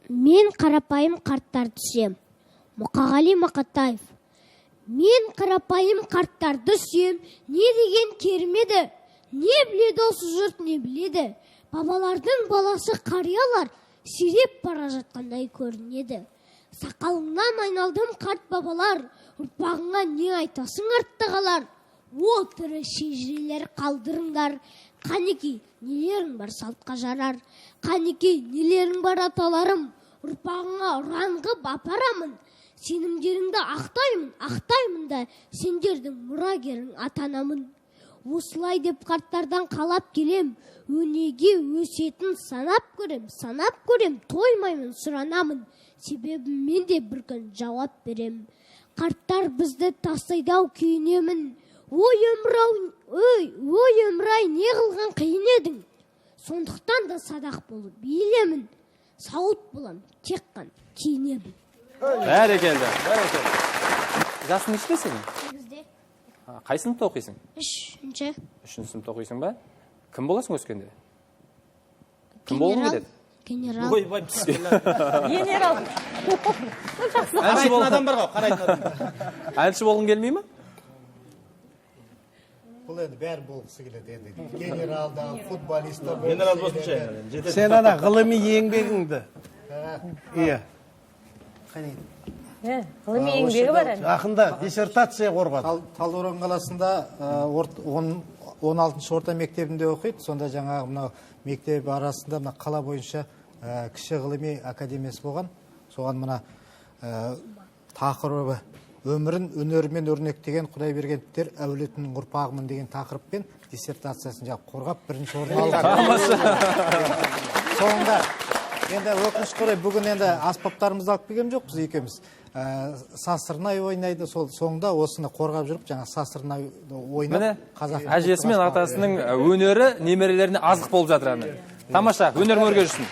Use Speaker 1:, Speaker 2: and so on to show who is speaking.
Speaker 1: Мен қарапайым қарттарды сүйем. Мұқағали Мақатаев. Мен қарапайым қарттарды сүйем. Не деген керемеді? Не біледі осы жұрт, не біледі? Бабалардың баласы қариялар сиреп бара жатқандай көрінеді. Сақалыңнан айналдым, қарт бабалар, ұрпағыңа не айтасың, артта қалар? О, тірі шежірелер қалдырыңдар. Қанекей, нелерің бар салтқа жарар? Қанекей, нелерің бар, аталарым? Ұрпағыңа ұран ғып апарамын. Сенімдеріңді ақтаймын, ақтаймын да, сендердің мұрагерің атанамын. Осылай деп қарттардан қалап келем, өнеге өсетін санап көрем, санап көрем, тоймаймын, сұранамын. Себебі мен де бір күн жауап берем. Қарттар бізді тастайды ау, күйінемін. Ой, өмір ау, ой, ой, өмір ай, не қылған қиын едің? Сондықтан да садақ болып иілемін, сауыт болам, тек қана киінемін.
Speaker 2: Бәрекелді, бәрекелді. Жасың нешеде сенің?
Speaker 1: 8-де.
Speaker 2: Қай сыныпта оқисың?
Speaker 1: Үшінші.
Speaker 2: Үшінші сыныпта оқисың ба? Кім боласың өскенде? Кім болғың келеді?
Speaker 1: Генерал.
Speaker 3: Ойбай, бісміллә.
Speaker 4: Генерал.
Speaker 2: Әнші
Speaker 3: Қарайтын
Speaker 2: бол
Speaker 3: адам бар ғой, қарайтын адам бар.
Speaker 2: Әнші болғың келмей ма?
Speaker 5: Бұл енді бәрі болғысы келеді енді. Генерал да, футболист та
Speaker 3: Генерал
Speaker 5: болғысы
Speaker 3: болсыншы
Speaker 5: келеді.
Speaker 3: енді, жетеді.
Speaker 6: Сен ана ғылыми еңбегіңді, иә.
Speaker 4: Ғылыми еңбегі бар әлі.
Speaker 6: Жақында диссертация қорғады.
Speaker 5: Талдықорған қаласында 16-шы орта мектебінде оқиды. Сонда жаңағы мынау мектеп арасында мына қала бойынша кіші ғылыми академиясы болған. Соған мына тақырыбы «Өмірін өнерімен өрнектеген Құдайбергеновтер әулетінің ұрпағымын» деген тақырыппен диссертациясын жаңағы қорғап, бірінші орын алған. Соңында енді, өкінішке орай, бүгін енді аспаптарымызды алып келген жоқпыз екеуміз. Сазсырнай ойнайды, сол соңында осыны қорғап жүріп, жаңа сазсырнай ойнап,
Speaker 2: Міне,
Speaker 5: қазақ
Speaker 2: әжесі мен атасының өнері немерелеріне азық болып жатыр. Әне, тамаша, өнерің өрге жүрсін.